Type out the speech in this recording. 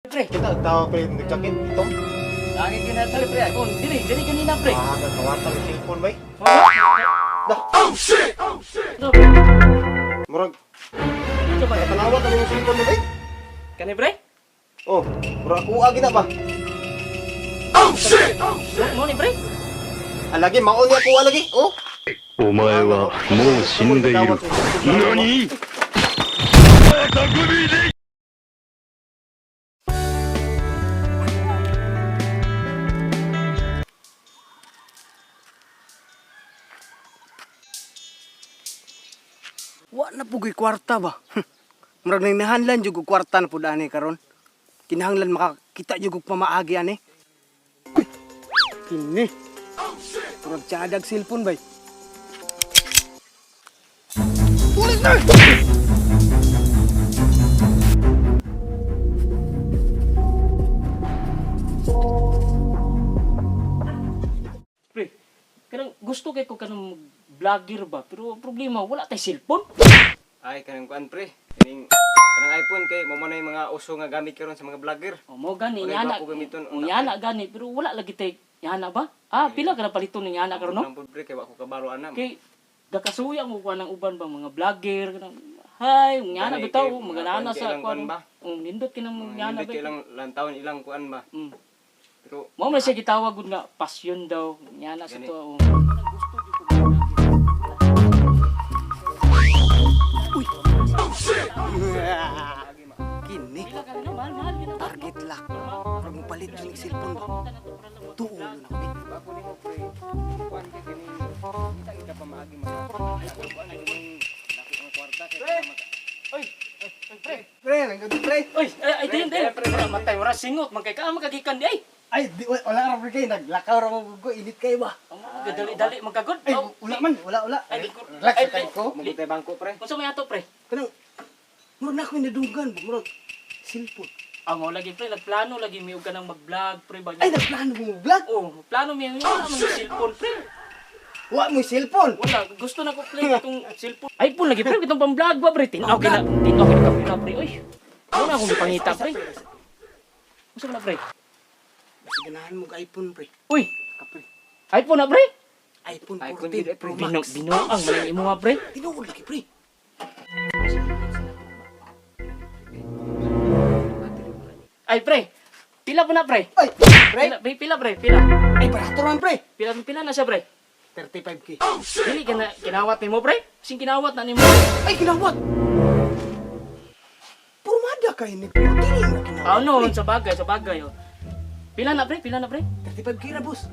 Pre. Kita tao pre nag-jacket ito. Lagi kinatali pre. Oh, dili, dili ganina pre. Ah, nagkawatan ng cellphone bay. Oh, Dah, no. murag Ito ba? tanawa ka ng cellphone mo bay. Kani pre? Oh, murag kuha gina ba? Mo ni pre? Ah, lagi mao niya kuha lagi. Oh. お前はもう死んでいる。何 Wa na pugoy kwarta ba? Murag nang nahanlan jud og kwarta na pud ani karon. Kinahanglan makakita jud og pamaagi ani. Uy, kini. Murag tiyadag cellphone bay. Tulis na! Pre, kanang gusto kay ko kanang vlogger ba, pero problema wala tay cellphone. Ay, kanang kuan pre. Kaning kanang iPhone kay mo man mga uso nga gamit karon sa mga vlogger. O mo gani Wala, yana. gwapo gamiton. O yana gani pero wala lagi tay yana ba? Ah, pila ka na paliton ni yana karon no? Nang pud pre kay wa ko kabalo ana. Kay gakasuya mo kuan ang uban ba mga vlogger kanang hay, yana Gani, bitaw kay mga mga nana kuan kay sa ilang kuan. kuan ba? Oh, nindot kinang yana Nindot ba. kay ilang lantawon ilang kuan ba. Pero Mo man siya gitawag gud nga passion daw yana sa Gani. to. Oh. Gusto gyud ko mag-vlogger. Kini. Pila ka na mahal mahal gyud na. Target lock. Murag mo palit jud ning cellphone ba? Tuulo na kami. bako nimo pre. Kuan kay kaning kita kita pamaagi mga kuan kaning dako ang kwarta kay Oy, oy, pre. Pre, nang pre. Oy, ay, ay, din, din. Wala matay, wala singot. Man kay ka, makagikan di ay. Ay, di, wala ra pre kay naglakaw ra mo ko init kay ba. Ang mga dali-dali magkagod. Ay, wala man, wala wala. Ay, Relax ay, kay ko. Mugutay bangko pre. Unsa may ato pre? Kanang murag na ako nadunggan, ba, murag cellphone. Ah, mao lagi pre, nagplano lagi mi og kanang mag-vlog pre ba. Ay, nagplano mo vlog. Oh, plano mi wala man yung cellphone pre. Wa mo cellphone. Wala, gusto na ko pre itong cellphone. iPhone lagi pre, itong pang-vlog ba pre. Tinaw kina, tinaw kina kamera pre. Oy. Wala akong gipangita pre. Unsa man na pre? Mas ganahan mo og iPhone pre. Uy, Kapre. iPhone na pre. iPhone iPhone 14 yun, eh, Pro Bino Max. binuang man ang imuha pre. Tinuod lagi pre. Ay pre, pila po na pre? Ay, pre. Pila, pre, pila pre, pila. Ay, barato man pre. Pila pila na siya pre. 35K. Dili ka na kinawat nimo pre? Sing kinawat na nimo. Ay, kinawat. Purmada kay ni pre. Dili na kinawat. Ah no, pre. sa bagay, sa bagay oh. Pila na pre? Pila na pre? 35K ra boss.